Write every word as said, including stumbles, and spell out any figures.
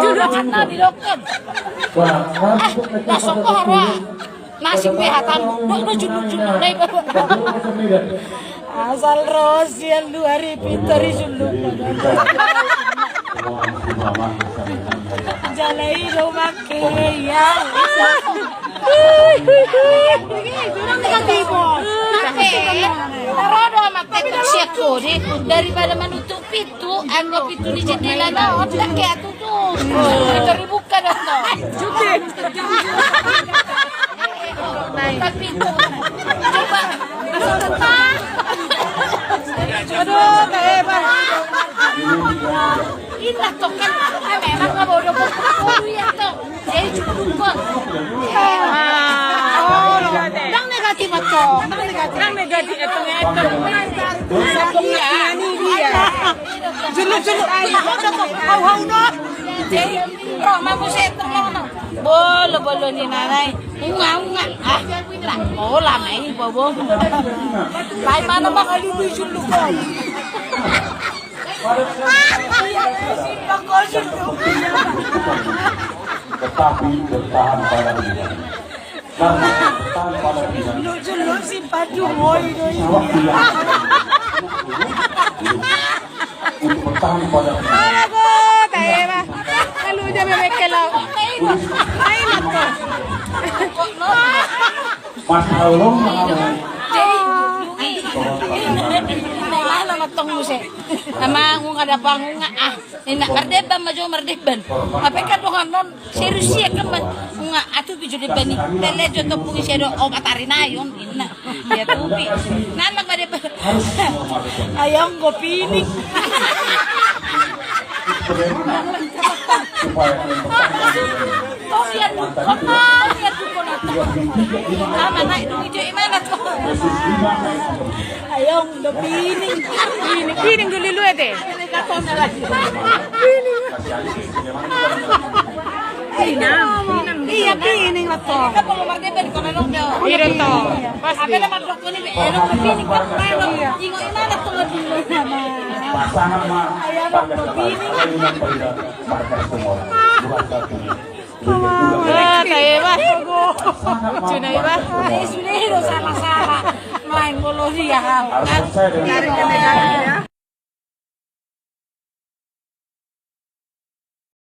Julu na didokkon. Dasok roha. Nasib be hatamu. Dok do julu-julu na iba. Asal ro sian luar i pintor i julu. Jala i do make ia. Jurang negatif. Ro do amat tetok sian kode daripada manutup pintu, anggo pintu ni jendela na on, ndang ke atutu. Pintu dibuka do to. Tapi coba. Aduh, hebat. Inna tokan, memang nggak bodoh, bodoh ya toh. Jadi cukup kok. Ndang negatif toh, ndang negatif. Ndang negatif toh. Iya, ini dia. Julu, julu. Hau, hau, no. Jadi, roh, mamu setor, no, no. Bolo, bolo ni nanai. Unga, unga. Ah, lah, oh, lama ini, bobo. Lai mana bang, alu, lu, julu, kau. Tetapi bertahan pada diri. Karena bertahan pada diri. Lu, lu, si Padu, woi, woi. Sawak dia. Untuk bertahan pada diri. Alah, go, tahe, bah. Lalu dia bebek kelau. Ayo, nonton. Mas Aulong, mau. Jadi, Lala, nonton, muse. Sama, aku nggak ada panggung, ah. Inna, mardeban ma jo, mardeban. Apa kan dongan non serius ia kan, ma. Nga atu bi jo deban i. Lele jo topung isi do obat ari nayon, inna. Ia tupi. Nanak mardeban. Ayong go pining. Oh, ia tu. Oh, ia tu, kona. Ama naik dulu jo, i mana tu? Ayong do pining. Pining, pining dulu lu ete. Iya, pining lah to. Iya to. Pasti. Pasangan ma. Ayong do pining. Ah, tahe, bah. Cuna, bah. Sudah itu salah-salah. Main bola dia. Harus selesai dengan